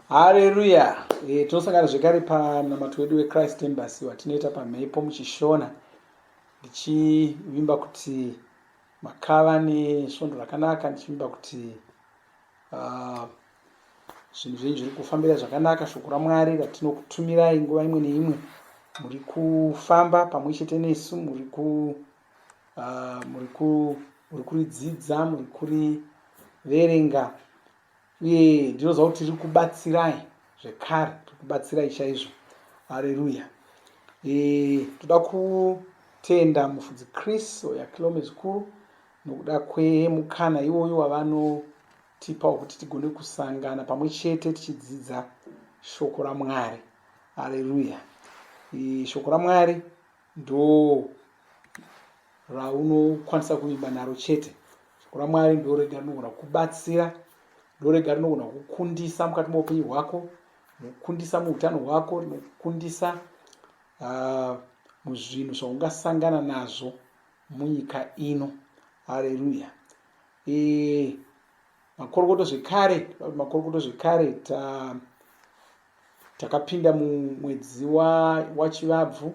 Hareruya! E, tinosangana zvekare pamunamato wedu weChrist Embassy watinoita pamhepo muchiShona, ndichivimba kuti makava nesvondo rakanaka, ndichivimba kuti ah, zvinhu zvenyu zviri kufambira zvakanaka. Shoko raMwari ratinokutumirai nguva imwe neimwe, muri kufamba pamwe chete nesu, muri ku uh, muri ku muri kuridzidza, muri kuriverenga uye ndinoziva kuti tiri kubatsirai zvekare, tiri kubatsirai chaizvo. Hareruya! E, toda kutenda mufudzi Chris Oyakilome zvikuru nokuda kwemukana iwoyu wavanotipa wekuti tigone kusangana pamwe chete tichidzidza shoko raMwari. Hareruya! E, shoko raMwari ndo raunokwanisa kuvimba naro chete. Shoko raMwari ndo rega rinogona kukubatsira, ndo rega rinogona kukundisa mukati meupenyu hwako, rinokukundisa muutano hwako, rinokukundisa uh, muzvinhu zvaungasangana nazvo munyika ino. Hareruya! E, makorokoto zvekare, makorokoto zvekare ta takapinda mumwedzi waChivabvu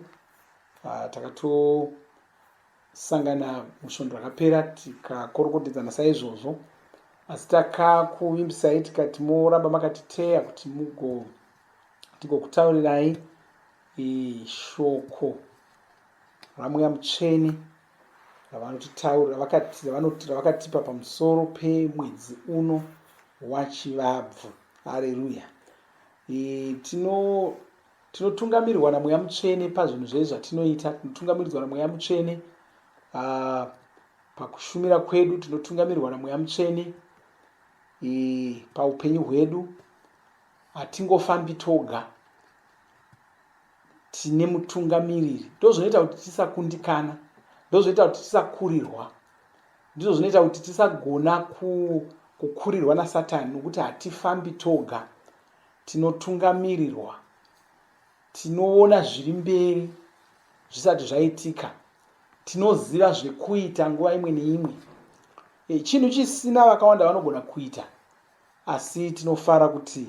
wa ah, takatosangana musvondo rakapera tikakorokotedzana saizvozvo, asi takakuvimbisai tikati moramba makatiteya kuti mugo tigokutaurirai shoko raMweya Mutsvene ravanotitaurira ravakatipa pamusoro pemwedzi uno waChivabvu. Hareruya! E, tino tinotungamirirwa naMweya Mutsvene pazvinhu zvese zvatinoita. Tinotungamiridzwa naMweya Mutsvene uh, pakushumira kwedu, tinotungamirirwa naMweya Mutsvene e, paupenyu hwedu. Hatingofambi toga, tine mutungamiriri. Ndozvinoita kuti tisakundikana, ndozvinoita kuti tisakurirwa, ndizvo zvinoita kuti tisagona kukurirwa nasatani, nokuti hatifambi toga, tinotungamirirwa, tinoona zviri mberi zvisati zvaitika, tinoziva zvekuita nguva imwe neimwe. E, chinhu chisina vakawanda vanogona kuita, asi tinofara kuti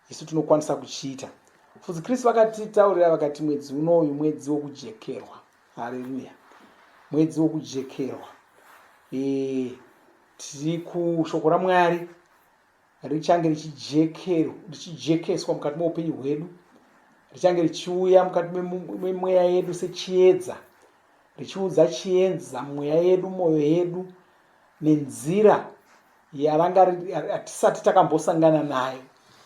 isu tinokwanisa kuchiita. Mufudzi Kristu vakatitaurira vakati mwedzi unoyu mwedzi wokujekerwa. Hareruya! Mwedzi wokujekerwa. E, tiri kushoko raMwari richange richijekeswa mukati meupenyu hwedu, richange richiuya mukati memweya yedu sechiedza, richiudza chiedza mweya yedu, mwoyo yedu nenzira yaranga hatisati takambosangana nayo.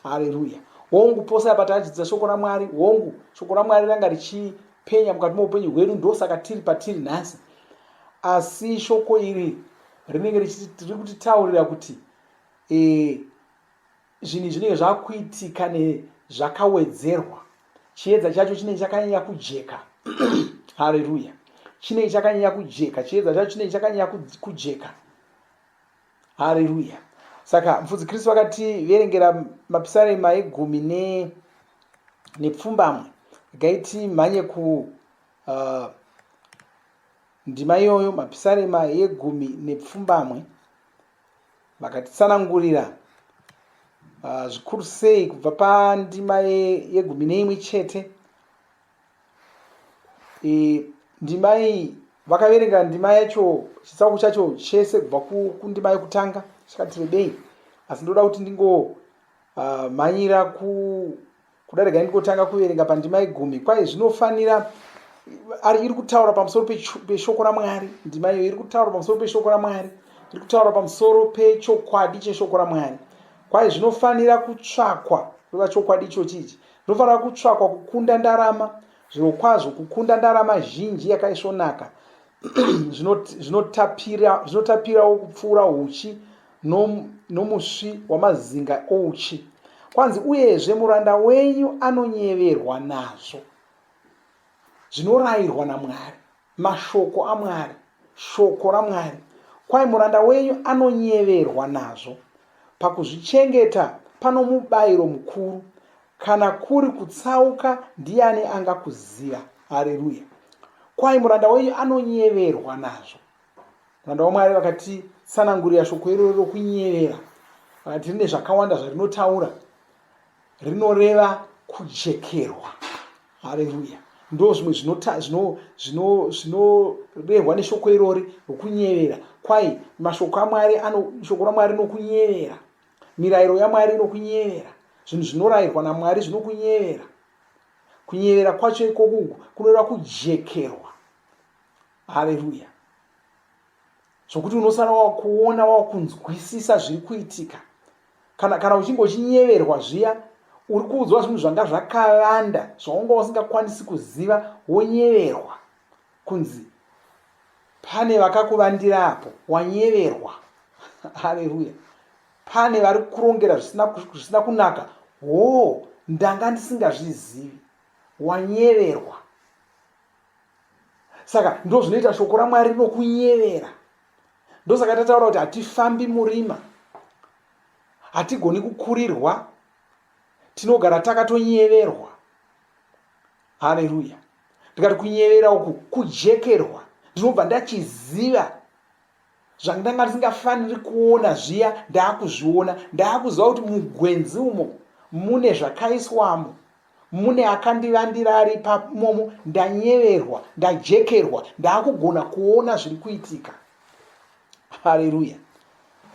Hareruya! Hongu, pose apa tadzidza shoko raMwari, hongu, shoko raMwari ranga richipenya mukati meupenyu hwedu, ndosaka tiri patiri nhasi. Asi shoko iri rinenge riri kutitaurira kuti e, zvinhu zvinenge zvakuitika nezvakawedzerwa. Chiedza chacho chinenge chakanyanya kujeka. Hareruya! Chinenge chakanyanya kujeka, chiedza chacho chinenge chakanyanya kujeka. Hareruya! Saka mufudzi Kristu vakativerengera mapisarema egumi ne nepfumbamwe. Regai timhanye ku uh, ndima iyoyo, mapisarema yegumi nepfumbamwe. Vakatitsanangurira uh, zvikuru sei kubva pandima yegumi neimwe chete. E, ndima iyi vakaverenga ndima yacho chitsauko chacho chese kubva kundima yekutanga chakati rebei, asi ndoda kuti ndingomhanyira uh, ku kuda regai ndingotanga kuverenga pandima yegumi. Kwai zvinofanira ari iri kutaura pamusoro peshoko raMwari. Ndima iyo iri kutaura pamusoro peshoko raMwari, iri kutaura pamusoro pechokwadi cheshoko raMwari. Kwai zvinofanira kutsvakwa, kureva chokwadi ichochi ichi zvinofanira kutsvakwa kukunda ndarama, zvirokwazvo kukunda ndarama zhinji yakaisvonaka, zvinotapirawo kupfuura uchi nomusvi wamazinga ouchi. Kwanzi, uyezve muranda wenyu anonyeverwa nazvo zvinorayirwa naMwari, mashoko aMwari, shoko raMwari. Kwai muranda wenyu anonyeverwa nazvo. Pakuzvichengeta pano mubayiro mukuru. Kana kuri kutsauka, ndiani angakuziva? Hareruya! Kwai muranda wenyu anonyeverwa nazvo. Muranda waMwari vakatitsanangurira shoko iroro rokunyevera, vakati rine zvakawanda zvarinotaura. rinoreva kujekerwa. Haleluya! Ndo zvimwe zvinorehwa neshoko irori rokunyevera. Kwai mashoko aMwari ano, shoko raMwari rinokunyevera, mirayiro yaMwari inokunyevera, zvinhu zvinorayirwa naMwari zvinokunyevera. Kunyevera kwacho ikoku uku kunoreva kujekerwa. Haleluya! Zvokuti unosara wakuona wakunzwisisa zviri kuitika. Kana, kana uchinge uchinyeverwa zviya, uri kuudzwa zvinhu zvanga zvakavanda zvaunga usingakwanisi kuziva, wonyeverwa kunzi pane vakakuvandira apo, wanyeverwa. Haleluya! Pane vari kurongera zvisina, zvisina kunaka. Hoo, ndanga ndisingazvizivi. Wanyeverwa. Saka ndozvinoita shoko raMwari rinokunyevera. Ndosaka tataura kuti hatifambi murima, hatigoni kukurirwa, tinogara takatonyeverwa. Haleluya! Ndikati kunyevera uku kujekerwa, ndinobva ndachiziva zvandanga ndisingafaniri kuona zviya, ndaakuzviona, ndaakuziva kuti mugwenzi umo mune zvakaiswamo Mune akandivandira ari pamomo ndanyeverwa ndajekerwa ndaakugona kuona zviri kuitika. Haleluya.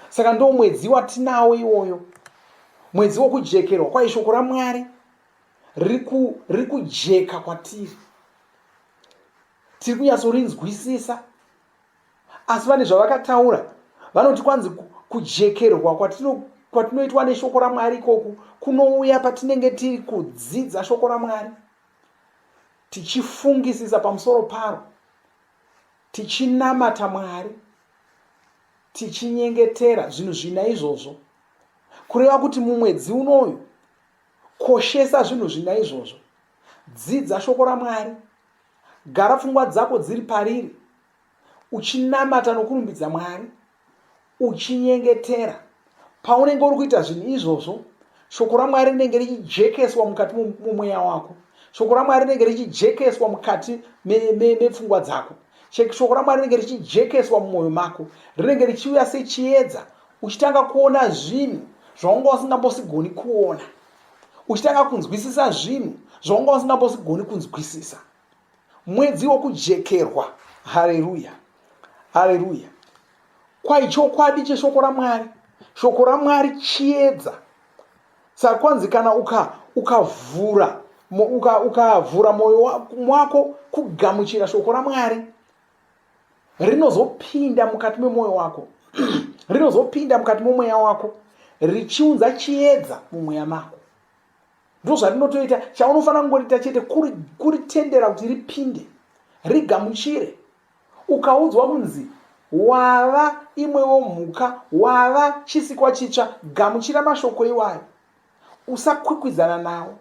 Saka ndo mwedzi watinawo iwoyo. Mwedzi wokujekerwa kwai shoko raMwari riri kujeka kwatiri. Tiri kunyatsorinzwisisa. Asi vane zvavakataura vanoti kwanzi kujekerwa kwatinoitwa neshoko raMwari ikoku kunouya patinenge tiri kudzidza shoko raMwari, tichifungisisa pamusoro paro, tichinamata Mwari, tichinyengetera, zvinhu zvina izvozvo. Kureva kuti mumwedzi unoyu koshesa zvinhu zvina izvozvo. Dzidza shoko raMwari, Gara pfungwa dzako dziri pariri, uchinamata nokurumbidza Mwari, uchinyengetera. Paunenge uri kuita zvinhu izvozvo, shoko raMwari rinenge richijekeswa mukati momweya wako. Shoko raMwari rinenge richijekeswa mukati mepfungwa me, me dzako. Shoko raMwari rinenge richijekeswa mumwoyo mako. Rinenge richiuya sechiedza, uchitanga kuona zvinhu zvaunga usingambosigoni kuona. uchitanga kunzwisisa zvinhu zvaunga usingambosigoni kunzwisisa. Mwedzi wokujekerwa. Hareruya, hareruya! Kwai chokwadi cheshoko raMwari, shoko raMwari chiedza. Saka kwanzi kana uka ukavhura ukavhura uka mwoyo wako kugamuchira shoko raMwari, rinozopinda mukati memwoyo wako rinozopinda mukati momweya wako richiunza chiedza mumweya mako. Ndozvarinotoita. Chaunofanira kungoita chete kuritendera kuti ripinde, rigamuchire. Ukaudzwa kunzi wava imwewo mhuka, wava chisikwa chitsva, gamuchira mashoko iwayo. Usakwikwidzana nawo,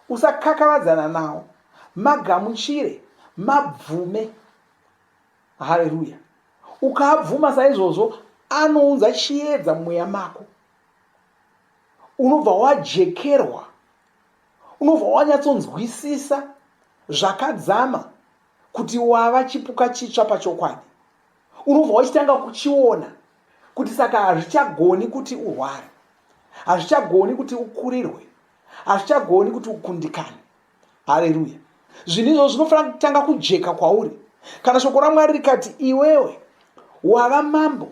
usakakavadzana nawo, magamuchire, mabvume. Haleluya! Ukaabvuma saizvozvo, anounza chiedza mumweya mako. Unobva wajekerwa, unobva wanyatsonzwisisa zvakadzama kuti wava chipuka chitsva pachokwadi. Unobva wachitanga kuchiona kuti saka hazvichagoni kuti urware, hazvichagoni kuti ukurirwe, hazvichagoni kuti ukundikane. Haleluya! Zvinhu izvozvo zvinofanira kutanga kujeka kwauri. Kana shoko raMwari rikati iwewe wava mambo,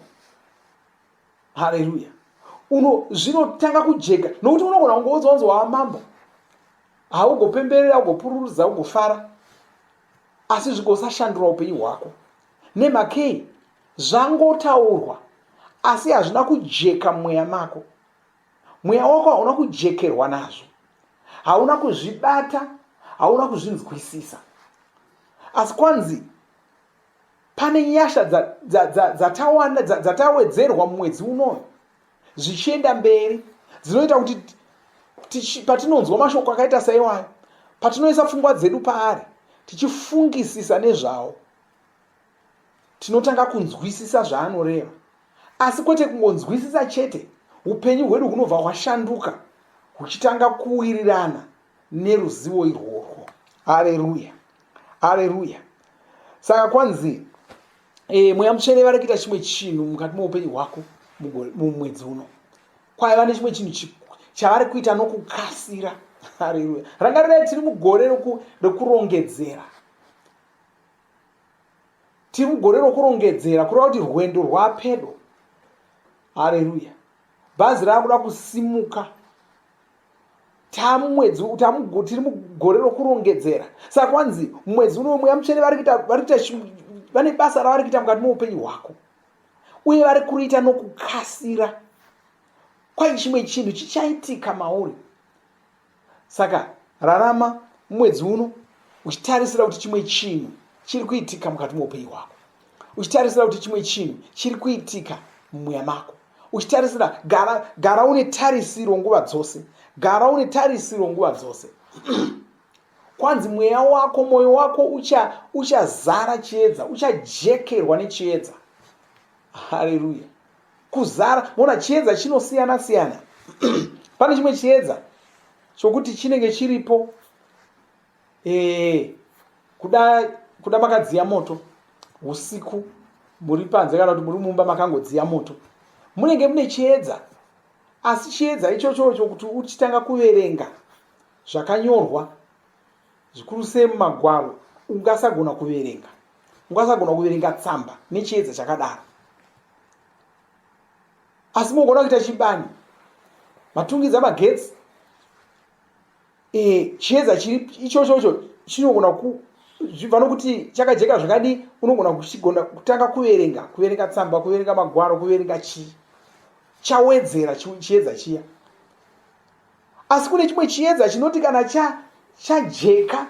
haleluya, uno zvinotanga kujeka, nokuti unogona kungoudzwa kunzi wava mambo, haugopemberera, ugopururudza, ugofara, asi zvigosashandura upenyu hwako. Nemhakei? Zvangotaurwa, asi hazvina kujeka mumweya mako. Mweya wako hauna kujekerwa nazvo, hauna kuzvibata, hauna kuzvinzwisisa. Asi kwanzi pane nyasha dzatawana dzatawedzerwa mumwedzi unoyu zvichienda mberi dzinoita kuti patinonzwa mashoko akaita saiwayo, patinoisa pfungwa dzedu paari tichifungisisa nezvawo, tinotanga kunzwisisa zvaanoreva. Asi kwete kungonzwisisa chete, upenyu hwedu hunobva hwashanduka huchitanga kuwirirana neruzivo irworwo. Hareruya, hareruya! Saka kwanzi e, Mweya Mutsvene vari kuita chimwe chinhu mukati meupenyu hwako mumwedzi uno. Kwaiva nechimwe chinhu Chavari kuita nokukasira. Haleluya. Rangarirai tiri mugore rekurongedzera. Tiri mugore rokurongedzera kureva kuti rwendo rwapedo. Haleluya. Bhazi raakuda kusimuka. Tamwedzi tiri mugore rokurongedzera. Saka kwanzi mwedzi uno mweya mutsvene vari kuita vari kuita vane basa ravari kuita mukati meupenyu hwako. Uye vari kuriita nokukasira. Kwai chimwe chinhu chichaitika mauri. Saka rarama mwedzi uno uchitarisira kuti chimwe chinhu chiri kuitika mukati meupenyu hwako, uchitarisira kuti chimwe chinhu chiri kuitika mumweya mako, uchitarisira. Gara, gara une tarisiro nguva dzose, gara une tarisiro nguva dzose. Kwanzi mweya wako, mwoyo wako uchazara ucha chiedza, uchajekerwa nechiedza. Haleluya! Kuzara, mona chiedza chinosiyana siyana. Pane chimwe chiedza chokuti chinenge chiripo e, kuda kuda makadziya moto usiku muri panze kana kuti muri mumba makangodziya moto, munenge mune chiedza. Asi chiedza ichochocho kuti uchitanga kuverenga zvakanyorwa zvikuru sei mumagwaro, ungasagona kuverenga, ungasagona kuverenga tsamba nechiedza chakadaro. Asi mogona kuita chibani, matungidza magetsi, e, chiedza chiri ichochocho chinogona ku zvibva nokuti chakajeka zvakadii, unogona kuchigona kutanga kuverenga, kuverenga tsamba, kuverenga magwaro, kuverenga chii, chawedzera chiedza chiya. Asi kune chimwe chiedza chinoti kana chajeka cha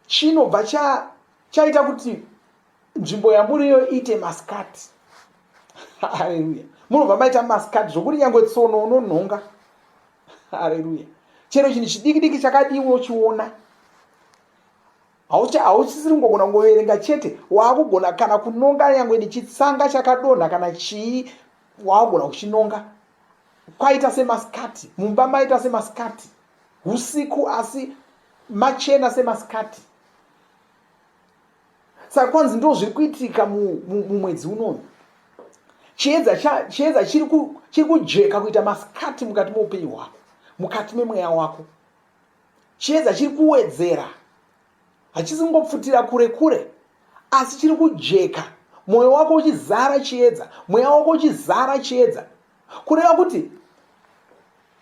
chinobva chaita kuti nzvimbo yamuriyo iite masikati. Haleluya! Munobva maita masikati zvokuti nyange tsono unonhonga. Haleluya! Chero chinhu chidiki diki chakadii unochiona. Hauchisiri kungogona kungoverenga chete, waakugona kana kunonga nyangwe nechitsanga chakadonha kana chii, waakugona kuchinonga. Kwaita semasikati, mumba maita semasikati, usiku asi machena semasikati. Saka kwanzi ndo zviri kuitika mumwedzi unoyu. Chiedza chiedza chiri kujeka kuita masikati mukati meupenyu hwako, mukati memweya wako. Chiedza chiri kuwedzera, hachisi kungopfutira kure kure, asi chiri kujeka, mwoyo wako uchizara chiedza, mweya wako uchizara chiedza, kureva kuti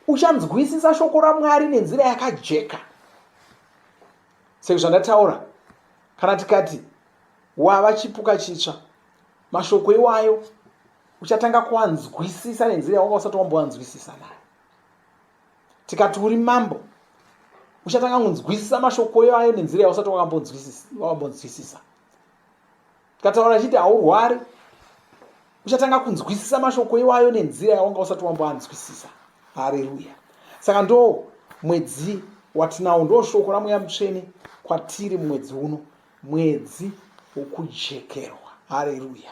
uchanzwisisa shoko raMwari nenzira yakajeka. Sezvandataura, kana tikati wava chipuka chitsva, mashoko iwayo uchatanga kuanzwisisa nenzira yawanga usati wamboanzwisisa nayo. Tikati uri mambo, uchatanga kunzwisisa mashoko iwayo nenzira yausati wakambonzwisisa. Tikataura chiti haurwari, uchatanga kunzwisisa mashoko iwayo nenzira yawanga usati wamboanzwisisa. Hareruya! Saka ndo mwedzi watinawo, ndo shoko raMweya Mutsvene kwatiri mumwedzi uno, mwedzi wokujekerwa. Hareruya!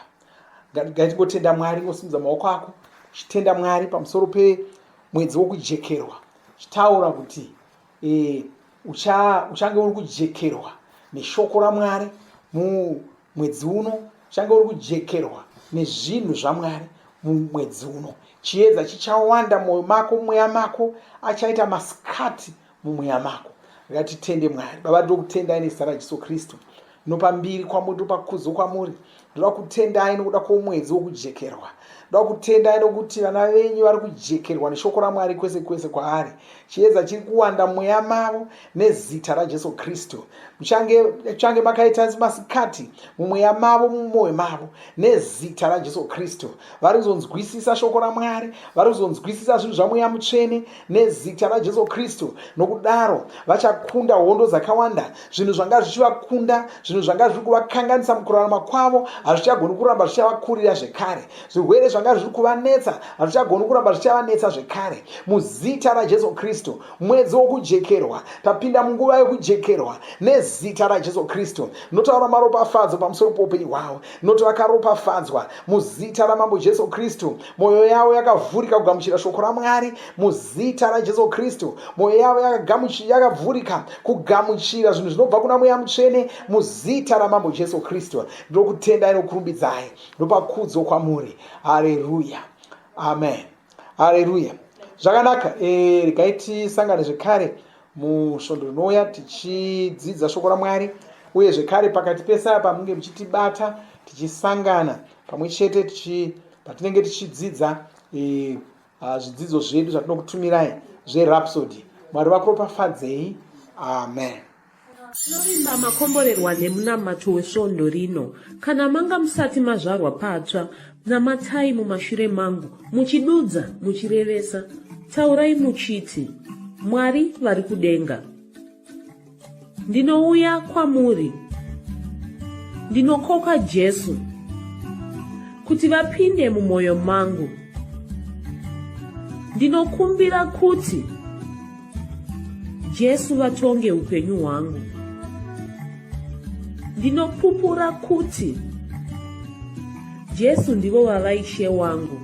Ngatingotenda Mwari, ngosimudza maoko ako uchitenda Mwari pamusoro pemwedzi wokujekerwa, uchitaura kuti e, uchange uri kujekerwa neshoko raMwari mumwedzi uno, uchange uri kujekerwa nezvinhu zvaMwari mumwedzi uno. Chiedza chichawanda mumwoyo mako, mumweya mako, achaita masikati mumweya mako. Ngatitende Mwari. Baba, ndokutendai nezita raJesu Kristu. Ndinopa mbiri kwamuri, ndopa kudzo kwamuri. Ndoda kutendai nokuda kwomwedzi wokujekerwa. Ndoda kutendai nokuti vana venyu vari kujekerwa neshoko raMwari kwese kwese kwaari. Chiedza chiri kuwanda mweya mavo nezita raJesu Kristu. Muchange makaita masikati mumweya mavo, mumwoyo mavo nezita raJesu Kristu. Vari kuzonzwisisa shoko raMwari, vari kuzonzwisisa zvinhu zvaMweya Mutsvene nezita raJesu Kristu. Nokudaro vachakunda hondo dzakawanda. Zvinhu zvanga zvichivakunda, zvinhu zvanga zviri kuvakanganisa mukurarama kwavo hazvichagoni kuramba zvichavakurira zvekare. Zvirwere zvanga zviri kuvanetsa hazvichagoni kuramba zvichavanetsa zvekare. Muzita raJesu Kristu, mwedzi wokujekerwa, tapinda munguva yokujekerwa nezita raJesu Kristu. Ndinotaura maropafadzo pamusoro poupenyu hwavo. Ndinoti vakaropafadzwa muzita raMambo Jesu Kristu. Mwoyo yavo yakavhurika kugamuchira shoko raMwari muzita raJesu Kristu. Mwoyo yavo yakavhurika kugamuchira zvinhu zvinobva kuna Mweya Mutsvene muzita raMambo Jesu Kristu. Ndinokutendai nokurumbidzai. Ndopa kudzo kwamuri. Haleluya. Amen. Haleluya. Zvakanaka, e, regai tisangane zvekare musvondo rinouya tichidzidza shoko raMwari, uye zvekare pakati pese apa munge muchitibata tichisangana pamwe chete tichi patinenge tichidzidza e, zvidzidzo zvedu zvatinokutumirai zveRhapsody. Mwari vakuropafadzei. Amen. Tinovimba makomborerwa nemunamato wesvondo rino. Kana manga musati mazvarwa patsva, namatai mumashure mangu, muchidudza, muchirevesa. Taurai muchiti, Mwari vari kudenga. Ndinouya kwamuri. Ndinokoka Jesu kuti vapinde mumwoyo mangu. Ndinokumbira kuti Jesu vatonge upenyu hwangu. Ndinopupura kuti Jesu ndivo vava Ishe wangu.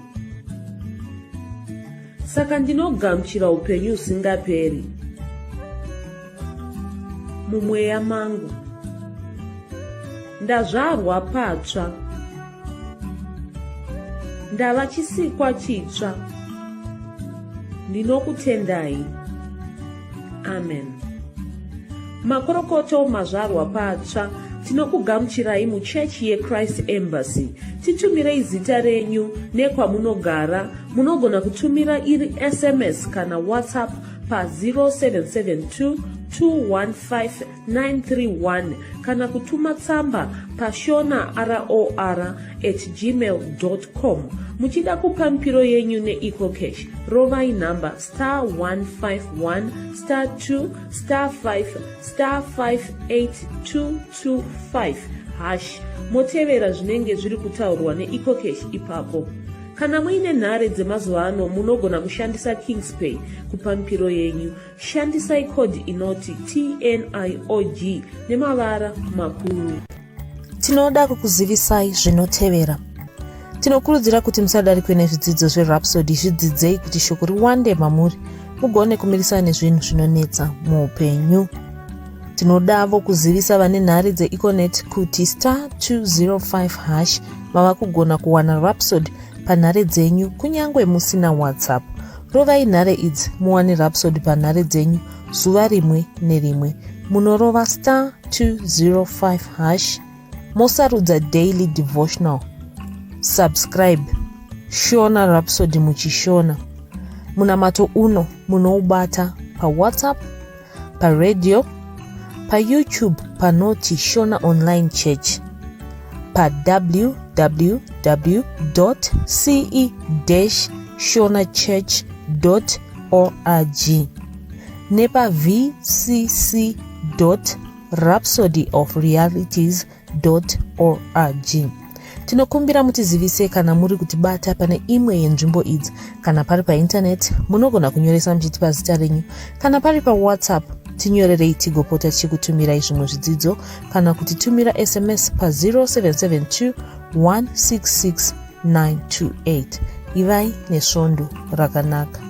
Saka ndinogamuchira upenyu husingaperi mumweya mangu. Ndazvarwa patsva. Ndava chisikwa chitsva. Ndinokutendai. Amen. Makorokoto mazvarwa patsva. Tinokugamuchirai muchechi yeChrist Embassy. Titumirei zita renyu nekwamunogara. Munogona kutumira iri SMS kana WhatsApp pa 0772 215 931 kana kutuma tsamba pashona ror at gmail com. Muchida kupa mipiro yenyu neEcoCash, rovai nhamba star 151 star 2 star 5 star 58225 hash, motevera zvinenge zviri kutaurwa neEcoCash ipapo. Kana muine nhare dzemazuva ano, munogona kushandisa Kingspay kupa mipiro yenyu. Shandisai code inoti TNIOG nemavara makuru. Tinoda kukuzivisai zvinotevera. Tinokurudzira kuti musadarikwe nezvidzidzo zveRhapsody, zvidzidzei kuti shoko riwande mamuri mugone kumirisana nezvinhu zvinonetsa muupenyu. Tinodavo kuzivisa vane nhare dzeEconet kuti star 205 hash mava kugona kuwana Rhapsody panhare dzenyu kunyange musina WhatsApp. Rovai nhare idzi muwane Rhapsody panhare dzenyu zuva rimwe nerimwe. Munorova star 205 hash mosarudza daily devotional. Subscribe Shona Rhapsody muchishona. Munamato uno munoubata paWhatsApp, paradio, paYouTube panoti Shona Online Church, pa www.ce-shonachurch.org nepa vcc.rhapsodyofrealities org. Tinokumbira mutizivise kana muri kutibata pane imwe yenzvimbo idzi. Kana pari paintaneti, munogona kunyoresa muchitipa zita renyu. Kana pari paWhatsApp, tinyorerei tigopota tichikutumirai zvimwe zvidzidzo kana kutitumira SMS pa 0772 166 928. Ivai nesvondo rakanaka.